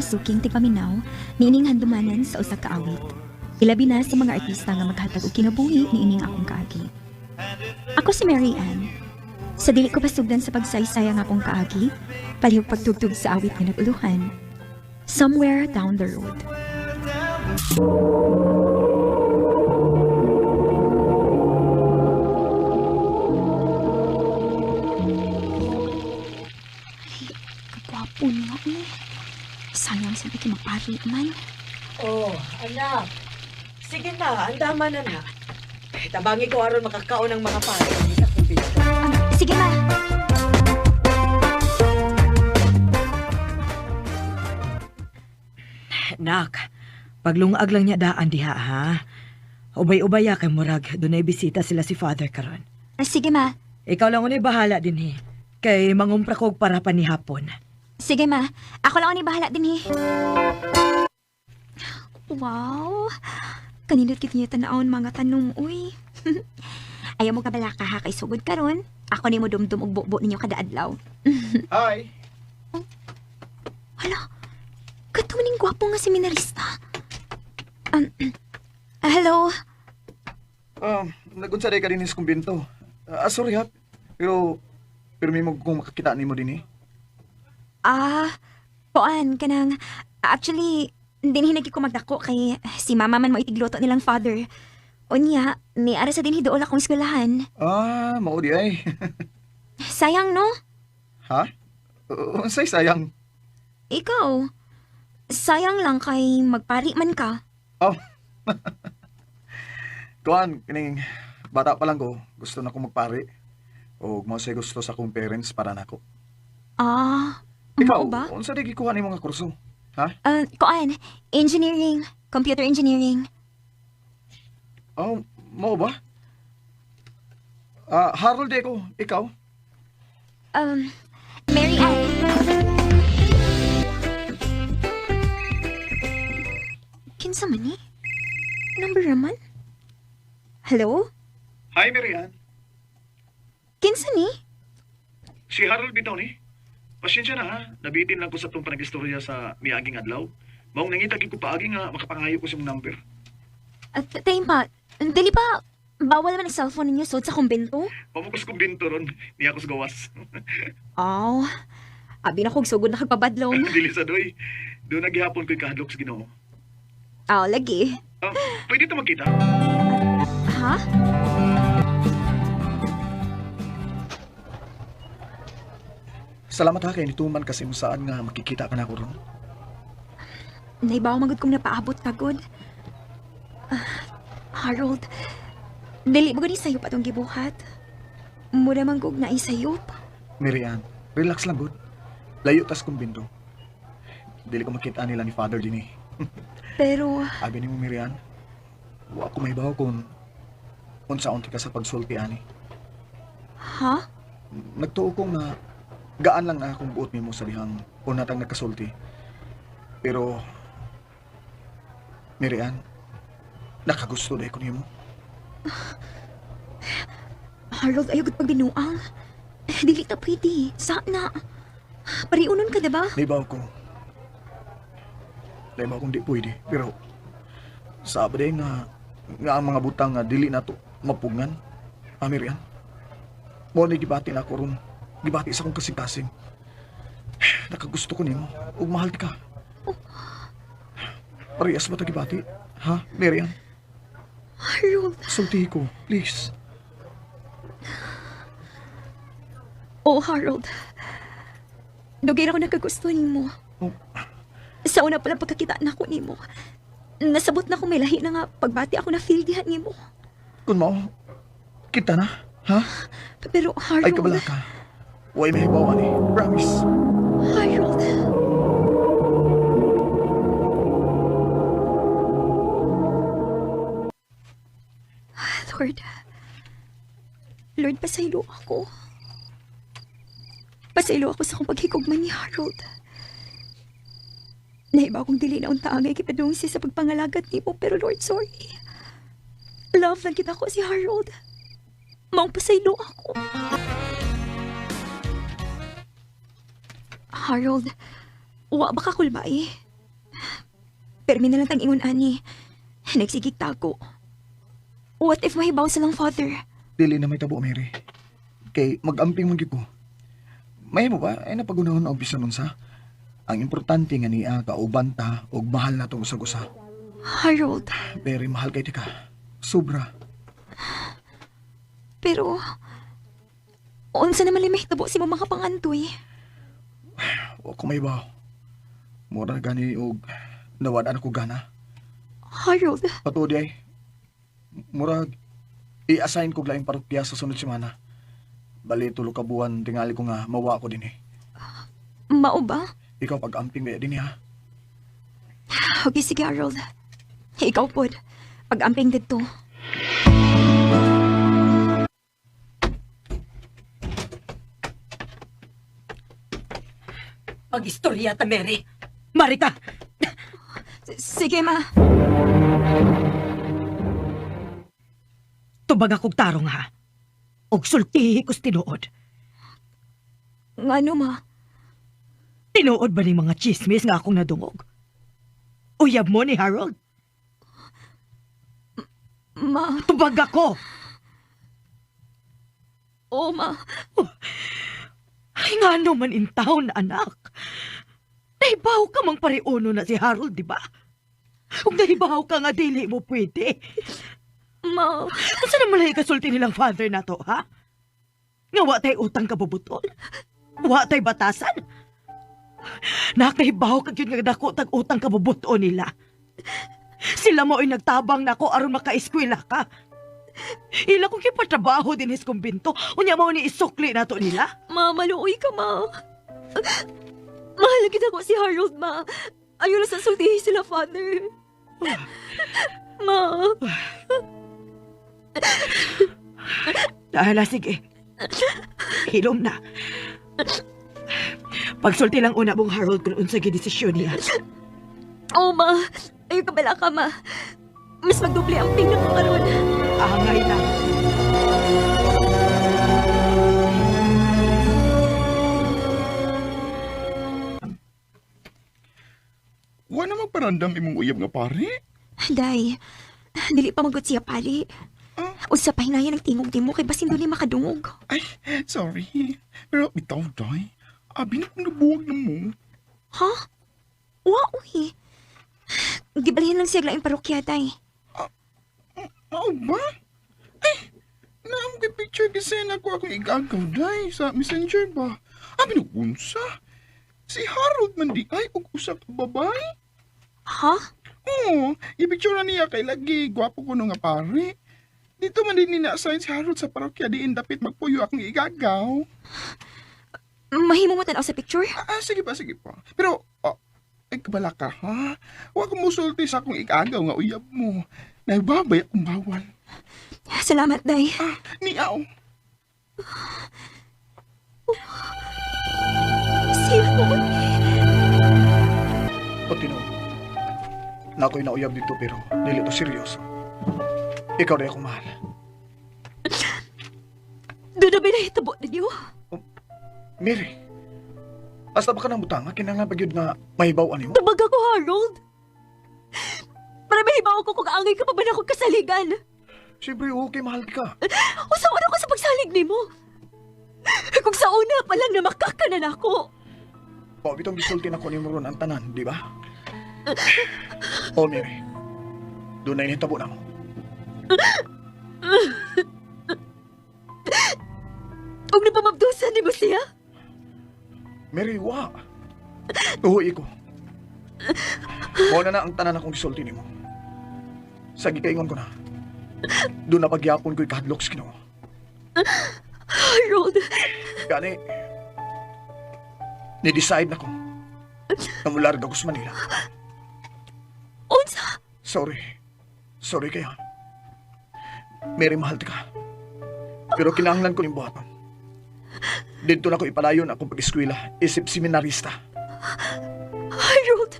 mga suking tigpaminaw niining handumanan sa usa ka awit. Ilabi na sa mga artista nga maghatag og kinabuhi niining akong kaagi. Ako si Mary Ann. Sa dili ko pasugdan sa pagsaysay ang akong kaagi, palihog pagtugtog sa awit nga nag-uluhan. Somewhere Down the Road. Ay, kagwapo niya eh. Sayang sa kay magpari man. Oh, anak. Sige na, andama na na. Eh, tabangi ko aron makakaon ng mga pare sa kumbinto. Sige ma. Nak, paglungag lang niya daan diha ha. Ubay-ubaya kay murag dunay bisita sila si Father karon. Sige ma. Ikaw lang unay bahala din he. Kay mangumpra kog para pa ni hapon. Sige ma. Ako lang ang bahala din eh. Wow. Kanindot kit niya tanawon mga tanong, uy. Ayaw mo kabala ka ha, kay sugod karon. Ako ni mo dumdum og bubo ninyo kada adlaw. Hi. Hala, kato maning gwapo nga seminarista. Hello. Nagunsa day ka din sa kumbinto. Sorry ha. Pero pero may mo kung makakita nimo din eh. Ah, poan kanang actually din hinagi ko magdako kay si mama man mo itigluto nilang father. Unya, ni ara sa din hiduol akong eskwelahan. Ah, mao di ay. Sayang no? Ha? Unsay sayang? Ikaw. Sayang lang kay magpari man ka. Oh. Kuan, kining bata pa lang ko, gusto na kong magpari. O mo say gusto sa akong parents para nako. Ah, Ikaw, mao ba? unsa day gikuha nimo nga kurso? Ha? Kuan, engineering, computer engineering. Oh, mao ba? Ah, Harold day ko, ikaw? Mary Ann. Kinsa man ni? Number raman? Hello? Hi, Marian. Kinsa ni? Si Harold bitaw ni. Pasensya na ha, nabitin lang ko sa itong panag-istorya sa miaging adlaw. Maong nangita gid ko paagi nga makapangayo ko sa imong number. At pa, dili ba bawal man ang cellphone ninyo sud sa kumbento? Pamukos kong binto ron, niya ako sa gawas. Aw, abi na kog sugod na kagpabadlong. Dili sa doy. Doon naghihapon ko'y kahadlok sa Ginoo. Aw, lagi. Ah, pwede ta magkita? Ha? Salamat ha kay nituman kasi mo saan nga makikita ka na ako ron. Naibaw magud kong napaabot kagod. Ah, Harold, dili ba gani sayo pa tong gibuhat? Mura man kog naisayop. Marian, relax lang good. Layo tas kong binto. Dili ko makita nila ni Father din eh. Pero, Abi ni mo Marian, wa ko mahibaw kung unsaon ka sa pagsulti ani. Ha? Nagtuo ko nga gaan lang na akong buot nimo sa dihang una tang nagkasulti. Pero Mirian, nakagusto dahil ko nimo. Harold, ayaw gud pagbinuang. Eh, dili ta pwede. Sana. Pariunon ka, diba? Naibaw ko. Naibaw kong di pwede. Pero sabi dahil nga nga ang mga butang nga dili na to mapugngan. Ah, Mirian. Mo ni gibati na ako ron. Gibati sa akong kasing-kasing. Nakagusto ko nimo. Ug mahal ka. Parehas ba ta gibati? Ha, Mirian? Harold. Sultihi ko, please. Oh, Harold. Dugay ra ko nakagusto nimo. Oh. Sa una pala pagkakita na ako nimo. Nasabot na ko may lahi na nga pagbati ako na feel diha nimo. Kung mao, kita na, ha? Pero Harold, Ay, kabala ka. Huwag may hibaw, ani. Promise. Harold. Lord. Lord, pasaylo ako. Pasaylo ako sa akong paghikugman ni Harold. Naiba akong dili na untaangay kipadung siya sa pagpangalagat nimo, pero Lord, sorry. Love lang kita ko si Harold. Maong pasaylo ako. Harold, wa ba ka kulbay? Pero na lang tang ingon ani. Nagsigig tago. What if mahibaw silang father? Dili na may tabo, Mary. Kay mag-amping man gyud ko. May mo ba? Ay napagunahon ang umpisa nun sa. Ang importante nga niya kauban ta og mahal na tong usag-usa. Harold, Mary, mahal kay tika. Sobra. pero unsa naman limay tabo si mga pangandoy. Wa ko may baw. Mura gani og nawad-an ako gana. Harold, Patuod ay. Murag i-assign ko laing parokya sa sunod semana. Bali tulo ka buwan tingali ko nga mawa ko dinhi. mao ba? Ikaw pag-amping ba dinhi ha? Okay, sige Harold. Ikaw pod. Pag-amping didto. Pag-istorya ta, Mary. Marika, Sige, ma. tubag akong tarong ha. Og sultihi ko's tinuod. Ngano, ma? Tinuod ba ning mga chismis nga akong nadungog? Uyab mo ni Harold. Ma. Tubag ako! Oo, ma. Ay nga naman in town, anak. Nahibaw ka mang pariuno na si Harold, di ba? Kung nahibaw ka nga, dili mo pwede. Ma. Unsa naman lagi kasulti nilang father na to, ha? Nga wa tay utang kabubutol? Wa tay batasan? Nakahibaw ka gyud nga dako tag utang kabubuton nila. Sila mo ay nagtabang nako aron makaeskwela ka. Ila kong kipatrabaho din his kumbinto, unya mao ni isukli nato nila. Ma, maluoy ka, ma. Mahal kita ko si Harold, ma. Ayaw na sa sultihi sila, father. Ma. Dahil na, sige. Hilom na. Pagsulti lang una mong Harold kung unsa gidesisyon niya. Oo, ma. Ayaw ka bala ka, ma. Mas magdoble ang ping na ko karon. Angay na. Wa na magparandam imong uyab nga pare. Day, dili pa magot siya pali. Unsa pa hinayan ang tingog nimo kay basin dili makadungog. Ay, sorry. Pero bitaw day. Abi na kong nabuwag na mo. Ha? Wa uy. Gibalhin lang siya laing parokya, day. Mao ba? Ay, naam kay picture kasi na ako akong igagaw day sa messenger ba. Abi na unsa? Si Harold man di ay og usa ka babae. Ha? Oo, i-picture na niya kay lagi gwapo ko nga pare. Dito man din nina-assign si Harold sa parokya diin dapit magpuyo akong igagaw. Mahimo mo tan-aw sa picture? Ah, sige pa, sige pa. Pero, ay, kabala ka, ha? Huwag kong musulti sa akong igagaw nga uyab mo. Naibabay akong bawal. Salamat, day. Ah, niaw. Si Harold. O tinuod. Na ako'y nauyab dito pero dili to seryoso. Ikaw na akong mahal. Doon na ba nahitabo ninyo? Mary, hasta ba ka ng butanga? Kinahanglan pa gyud nga mahibaw ani mo? Tubag ako, Harold. Para mahibaw ko kung angay ka pa ba na akong kasaligan. Siyempre, okay, mahal ka. O sa una ko sa pagsalig nimo. Kung sa una pa lang na makakanan ako. O, bitong gisulti na ko ni ron ang tanan, di ba? O, Mary, doon na initabo na mo. Huwag na pamabdusan ni mo siya. Mary, wa. Tuhoy ko. Mao na na ang tanan akong gisulti nimo. Sa gikaingon ko na. Doon na pagyapon ko'y kahadlok sa Ginoo. Harold, Gani, ni-decide na ko na mularga ko sa Manila. unsa? Sorry. Sorry kaya. Mary, mahal ka. Pero kinahanglan ko ning buhaton. Dito na ko ipalayon akong pag-eskwela, isip seminarista. Harold,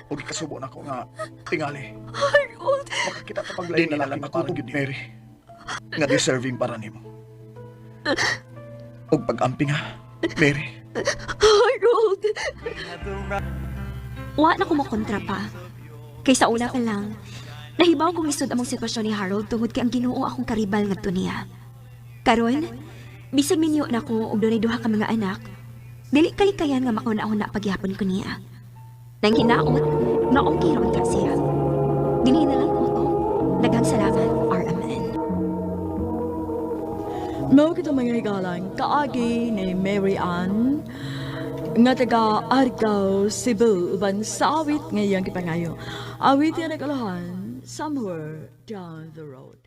O gikasubo na ko nga tingali. Harold. Makakita ta paglain na lalaki para gyud ni Mary. Nga deserving para nimo. Og pag-amping ha, Mary. Harold. Wa na ko makontra pa. Kay sa una pa lang, nahibaw kong lisod among sitwasyon ni Harold tungod kay ang Ginoo akong karibal ngadto niya. Karon, bisag minyo na ko og dunay duha ka mga anak, dili kalikayan nga makauna-una pagyapon ko niya. Nang hinaot, nga okay ra unta siya. Dili na lang ko to. Daghang salamat, RMN. Mao kita, mga higalang, kaagi ni Mary Ann nga taga Argao, Cebu, uban sa awit nga iyang gipangayo. Awit yan nagkalahan, "Somewhere Down the Road."